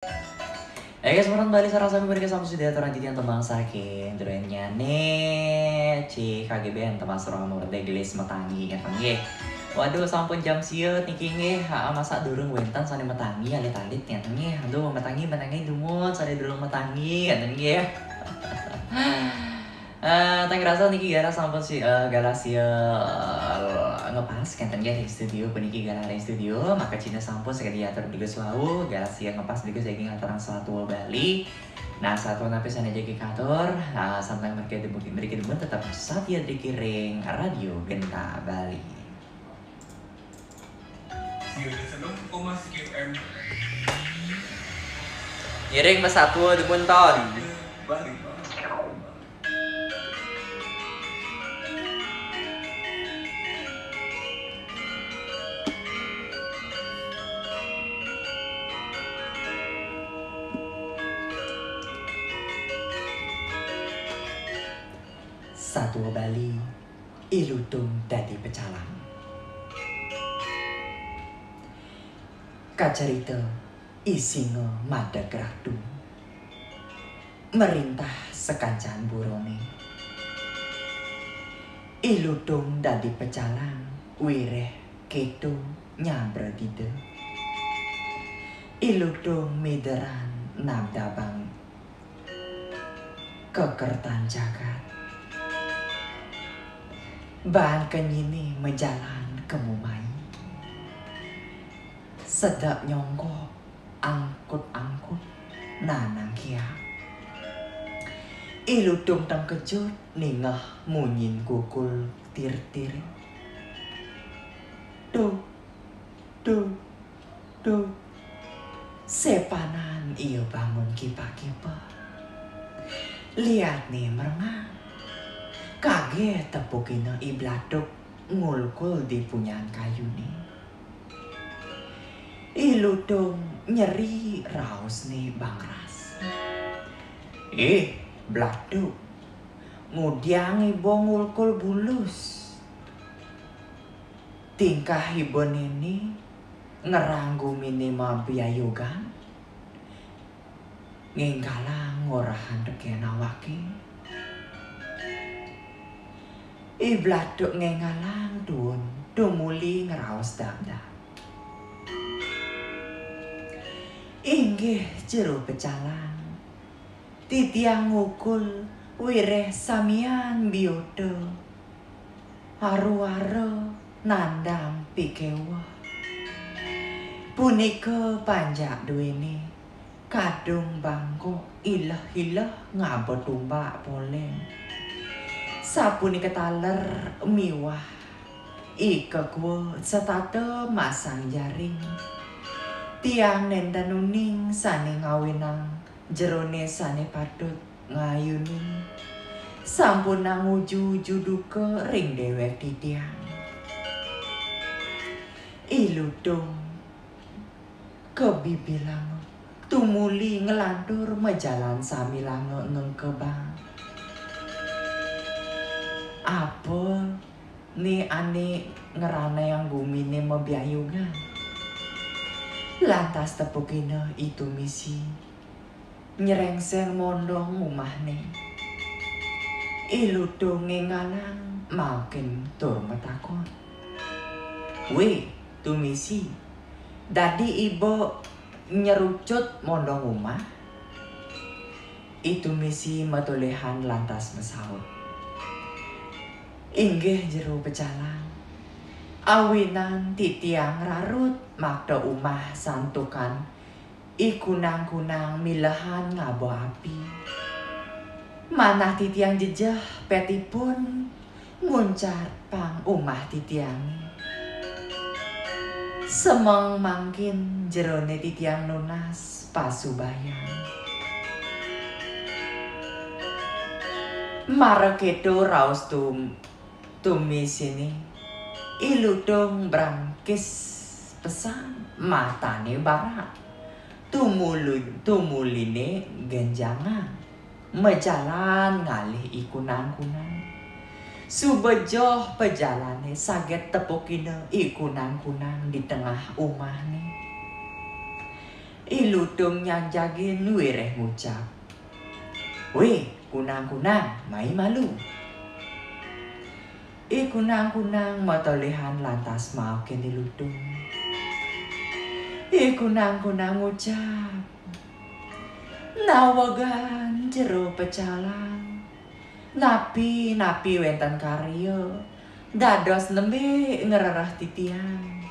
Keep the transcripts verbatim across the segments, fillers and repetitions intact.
Oke, semua balik sareng sami mriki sampun sida aturang titiang tembang saking druennyane C K G B N Temas Rong Murde Gelis Metangi, ngeten nggih. Waduh, sampun jam sia niki nggih. Ha, masa durung wenten sane metangi alit-alit, ngeten nggih. Aduh, metangi, metangi dumun, sane durung metangi, ngeten nggih. Eh, teng rasa niki galah sampun si, eh, galah sia, eh, ngepas, ngeten nggih, ring studio puniki galah ring studio, maka Cina sampun sekadi atur dugas wau, galah sia ngepas dugas saking aturang satua Bali. Nah, satua napi sane jagi katur, ah, samtang mriki dumun, mriki dumun tetep satia dikiring Radio Genta Bali. Ngiring pesatua dumun ton. Bali. Satua Bali, I Lutung dadi pecalang. Kacarita I Singa madeg ratu. Merintah sakancan burone. I Lutung dadi pecalang, wireh keto nyabra dida. I Lutung mideran nabdabang kekertan jagat. Baan kenyine majalan ka mumai. Sedek nyongkok, angkut-angkut, nanang kiak. I Lutung tengkejut ningeh munyin gugul tir-tire. Duh, duh, duh. Sepanan ia bangun kipak-kipak. Liatne mrengah. Kaget tepukina I Blatuk ngulkul di punyan kayune. I Lutung nyeri raosne bangras. "Eh, Blatuk, ngudiang iba ngulkul bulus? Tingkah iba nene ngerang gumine mabiayugan, ngenggalang ngorahang teken awake." I Blatuk ngenggalang tuun tumuli ngraos dapdap. "Inggih, Jero Pecalang, titiang ngukul wireh samian biota, aruara nandam pikeweh. Punika panjak duene kadung bangkok ileh-ileh ngaba tumbak poleng. Sapunika taler miwah ikekwa setata masang jaring. Tiang nenten uning sane ngawinang jerone sane patut ngayuning. Sampunang uju-uju duka ring dewek titiang." I Lutung kabibilanga tumuli nglantur majalan sambilanga ngengkebang. "Apa ne ane ngranayang gumine mabiayugan?" Lantas tepukina I Tumisi nyrengseng mondong umahne. I Lutung ngenggalang mangkin tur matakon. "We, Tumisi, dadi iba nyerucut mondong umah?" I Tumisi matolehan lantas masaut. "Inggih, Jero Pecalang. Awinan titiang rarut makta umah santukan I Kunang-kunang milehan ngaba api. Manah titiang jejeh petipun nguncat pang umah titiange. Semeng mangkin jerone titiang nunas pasubayan." Mara keto raos tum-, tumisine, I Lutung brangkis pesan, matane barak. Tumulu-, tumuline genjangan. Majalan ngalih I Kunang-kunang. Suba joh pajalane saget tepukina I Kunang-kunang di tengah umahne. I Lutung nyang jagin wiréh ngucap, "Wéh, kunang-kunang, mai malu." I kunang-kunang matolihan lantas maokin I Lutung. I kunang-kunang ngucap, "Nawegang jero pecalang, napi-napi wénten karya, dados nembé ngrereh titiang."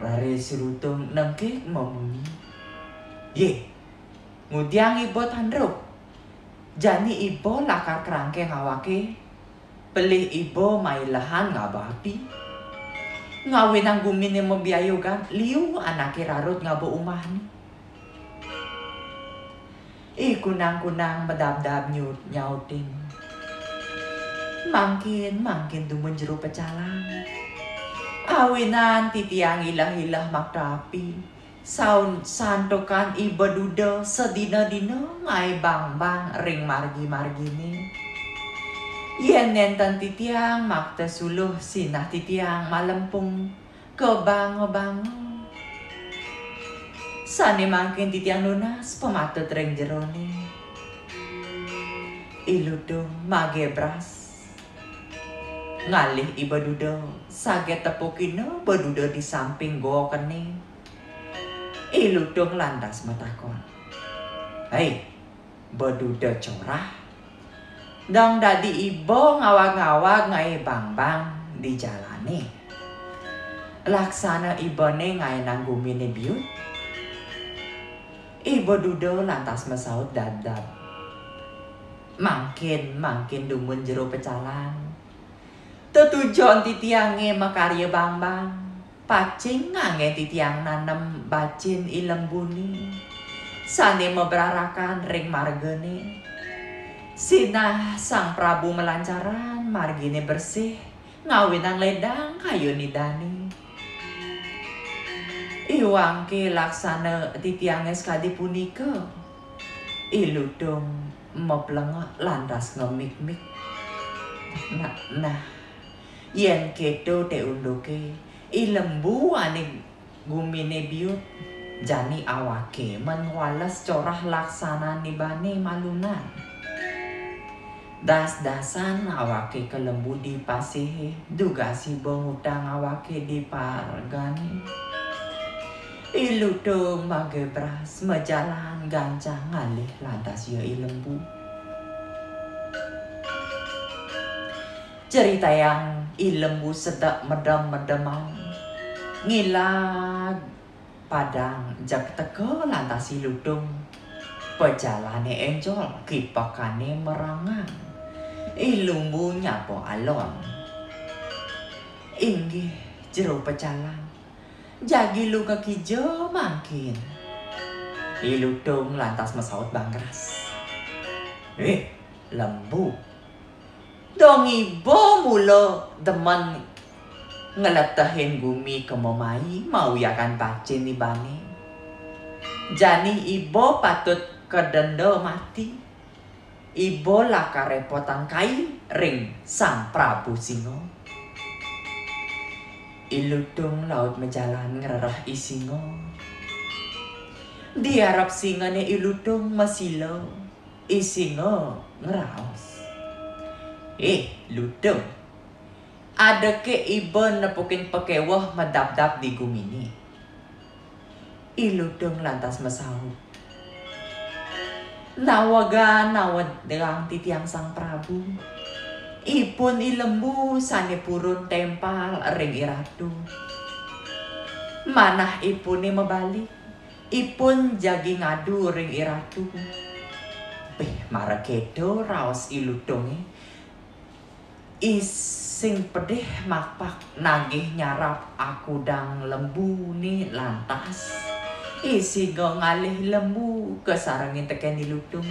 Raris I Lutung nengkik mamunyi, "Yé, ngudiang iba tanduk. Jani iba lakar krangkeng awaké, pelih iba mailehan ngaba api. Ngawinang guminé mabiayugan, liu anaké rarut ngaba umahné." I kunang-kunang madabdab nyut-, nyautin, "Mangkin, mangkin dumun jero pecalang. Awinan titiang ileh-ileh makta api, saun-, santukan iba duda sadina-dina ngaé bangbang ring margi-marginé. Yén nénten titiang makta suluh, sinah titiang malempung kabanga-banga. Sané mangkin titiang nunas pamatut ring jeroné." I Lutung magébras ngalih iba duda, saget tepukina beduda di samping gokéné. I Lutung lantas matakon, "Hei, beduda corah. Dong dadi iba ngawag-ngawag ngaé bangbang di jalané. Laksana ibané ngaénang guminé biut?" Iba duda lantas masaut dabdab, "Mangkin, mangkin dumun jero pecalang. Tetujon titiangé makarya bangbang, pacing nganggén titiang nanem bacin I Lembuné sané mabrarakan ring margané. Sinah Sang Prabu malancaran, marginé bersih, ngawinang ledang kayun Idané. Iwangké laksana titiangé sakadi punika." I Lutung maplengek lantas ngemikmik. "Nah, nah, yén kéto té unduké, I Lembu ané guminé biut, jani awaké men ngwales corah laksanan ibané malunan. Das-dasan awaké ka Lembu di pasihé, dugas iba ngutang awaké di pargané." I Lutung magébras majalan gancang ngalih lantas ia I Lembu. Critayang I Lembu sedek medem-medeman, ngilag padang, jeg teka lantas I Lutung. Pajalané éncol, kipekané merangang. I Lembu nyapa alon, "Inggih, jero pecalang. Jagi lunga kija mangkin?" I Lutung lantas masaut bangras, "Éh, Lembu, dong iba mula demen ngletehin gumi kema mai mawiakan bacin ibané. Jani iba patut kadenda mati. Iba lakar repotang kai ring Sang Prabu Singa." I Lutung laut majalan ngrereh I Singa. Di arep singané I Lutung masila, I Singa ngraos, "Éh, Lutung, adake iba nepukin pakéweh madabdab di guminé?" I Lutung lantas masaut, "Nawegang, nawegang titiang Sang Prabu. Ipun I Lembu sané purun tempal ring I Ratu. Manah ipuné mabalik, ipun jagi ngadu ring I Ratu." Béh, mara kéto raos I Lutungé, I Sing Pedih makpak nagih nyarap akudang Lembuné lantas. I Singa ngalih Lembu kasarengin tekén I Lutung.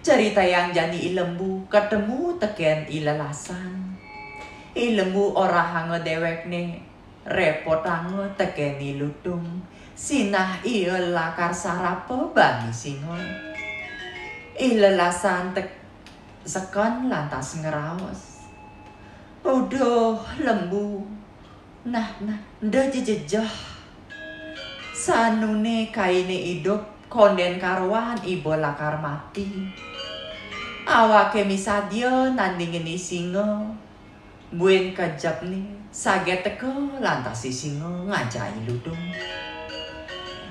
Critayang jani I Lembu katemu tekén I Lelasan. I Lembu orahanga déwékné, repotanga tekén I Lutung, sinah ia lakar sarapa bani singa. I Lelasan tek-, seken lantas ngraos, Uduh, Lembu. Nah, nah, enda jejejeh. Sanune kaine idup, konden karuan iba lakar mati. Awake misadia nandingin I Singa. Buin kejepne, saget teka lantas I Singa ngajai Lutung.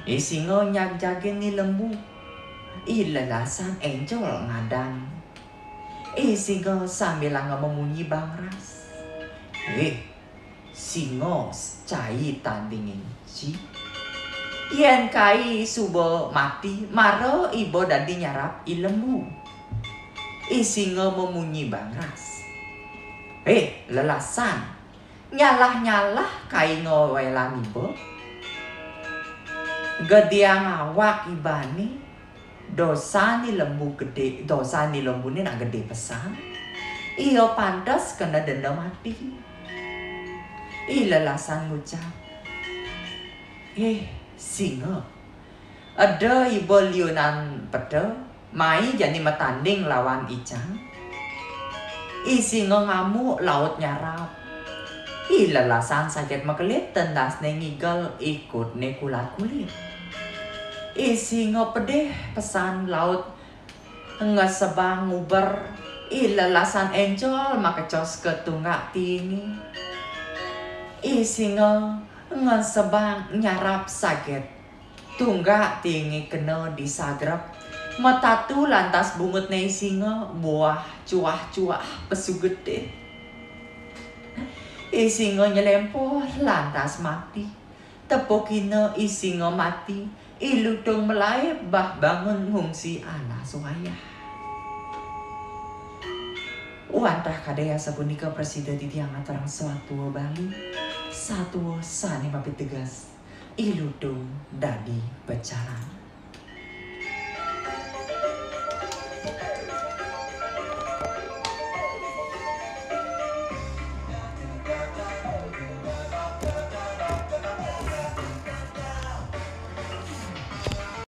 I Singa nyagjagin I Lembu. I lelasan encol ngadang. I Singa sambilanga mamunyi bangras. "Eh, Singa cai tandingin ci. Yen kai suba mati, mara iba dadi nyarap I Lembu." I Singa mamunyi bangras. "Eh, lelasan, nyalah-nyalah kai ngawelan iba. Gediang awak ibane, dosan I Lembu gede, dosan I Lembune nak gede pesan. Ia pantes kena denda mati." I lelasan ngucap, "Eh, Singa, eda iba liunan peta, mai jani matanding lawan icang." I Singa ngamuk laut nyarap. I lelasan saget makelit tendasne ngigel, ikutne kulat-kulit. I Singa pedih pesan laut ngesebang nguber. I lelasan encol makecos ka tunggak tiinge. I Singa ngesebang nyarap saget tunggak tiinge kena disagrep. Matatu lantas bungutne I Singa, buah cuah-cuah pesugete. I Singa nyelempoh lantas mati. Tepukina I Singa mati, I Lutung malaib bah bangun ngungsi alas wayah. Wantah kadaya sapunika prasida titiang aturang satua Bali, satua sane mapiteges, I Lutung dadi pecalang.